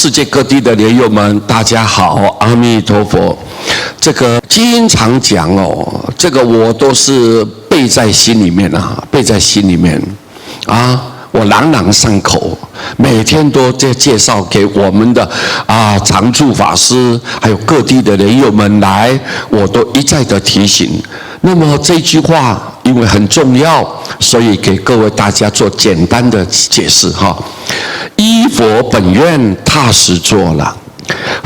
世界各地的蓮友們，大家好，阿彌陀佛。這個經常講哦，這個我都是背在心裡面啊，背在心裡面啊，我朗朗上口，每天都在介紹給我們的常住法師，還有各地的蓮友們來，我都一再的提醒。那麼這句話因為很重要，所以給各位大家做簡單的解釋哈。依佛本願，踏實做了。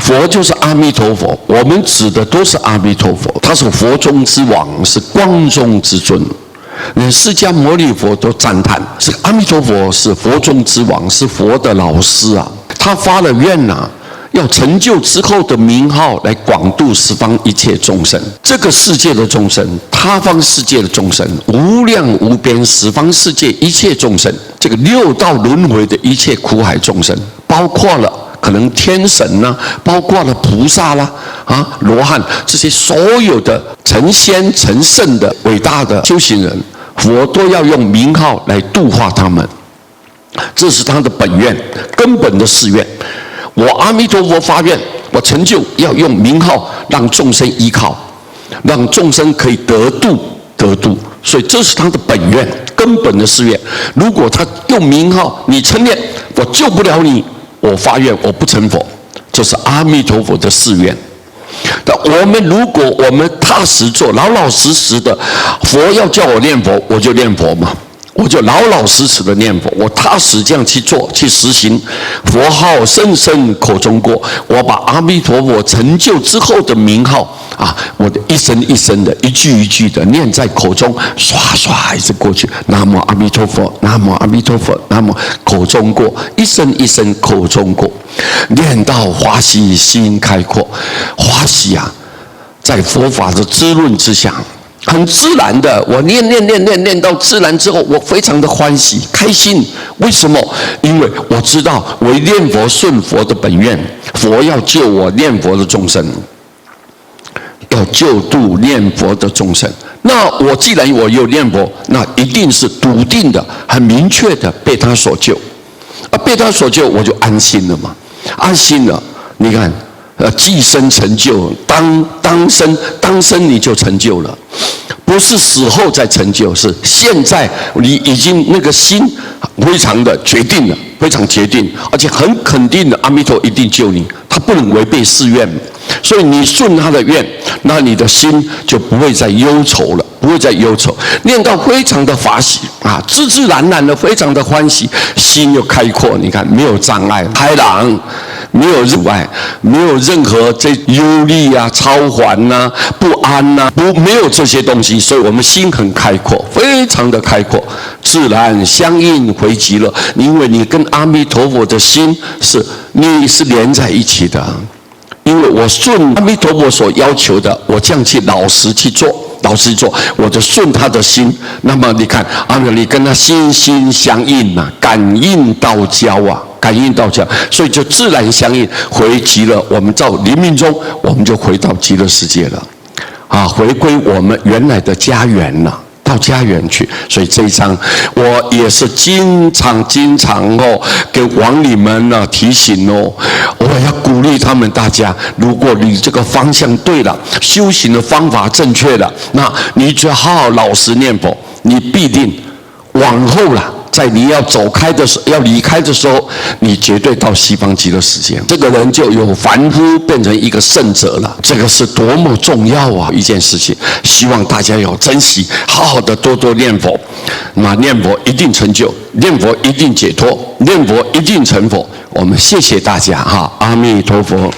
佛就是阿彌陀佛，我們指的都是阿彌陀佛，他是佛中之王，是光中之尊。連釋迦牟尼佛都讚嘆，是阿彌陀佛是佛中之王，是佛的老師啊。他發了願呐，要成就之後的名號來廣度十方一切眾生。這個世界的眾生，他方世界的眾生，無量無邊十方世界一切眾生，這個六道輪迴的一切苦海眾生，包括了可能天神呐，包括了菩薩啦，羅漢這些所有的成仙成聖的偉大的修行人，佛都要用名號來度化他們，這是他的本願，根本的誓願。我阿彌陀佛發願，我成就要用名號讓眾生依靠，讓眾生可以得度得度，所以這是他的本願，根本的誓願。如果他用名號，你稱念，我救不了你，我發願我不成佛，這是阿彌陀佛的誓願。那我們如果我們踏實做，老老實實的，佛要叫我念佛，我就念佛嘛。我就老老實實的念佛，我踏實這樣去做，去實行佛號聲聲口中過。我把阿彌陀佛成就之後的名號啊，我的一聲一聲的，一句一句的念在口中，刷刷一直過去。南無阿彌陀佛，南無阿彌陀佛，南無口中過，一聲一聲口中過，念到歡喜心開闊，歡喜啊，在佛法的滋潤之下，很自然的，我念念念念念到自然之後，我非常的歡喜開心。為什麼？因為我知道我念佛順佛的本願，佛要救我念佛的眾生，要救度念佛的眾生。那我既然我有念佛，那一定是篤定的、很明確的被他所救。啊，被他所救，我就安心了嘛，安心了。你看，即生成就，當當生當生你就成就了，不是死後再成就，是現在你已經那個心非常的決定了，非常決定，而且很肯定的，阿彌陀一定救你，他不能違背誓願，所以你順他的願，那你的心就不會再憂愁了，不會再憂愁，念到非常的法喜啊，自自然然的非常的歡喜，心又開闊，你看沒有障礙，開朗。沒有阻礙，沒有任何這憂慮啊、操煩呐、不安呐，不沒有這些東西，所以我們心很開闊，非常的開闊，自然相應回極樂。因為你跟阿彌陀佛的心是你是連在一起的，因為我順阿彌陀佛所要求的，我這樣去老實去做，老實做，我就順他的心。那麼你看，阿彌你跟他心心相印呐，感應道交啊。感應道交，所以就自然相應回極樂。我們到臨命終，我們就回到極樂世界了，啊，回歸我們原來的家園了，到家園去。所以這一章我也是經常經常哦，給亡靈們呢提醒哦，我要鼓勵他們大家，如果你這個方向對了，修行的方法正確了，那你只要好好老實念佛，你必定往後了。在你要走開的時候，要離開的時候，你絕對到西方極樂世界。這個人就由凡夫變成一個聖者了，這個是多麼重要啊！一件事情，希望大家要珍惜，好好的多多念佛。那念佛一定成就，念佛一定解脫，念佛一定成佛。我們謝謝大家哈，阿彌陀佛。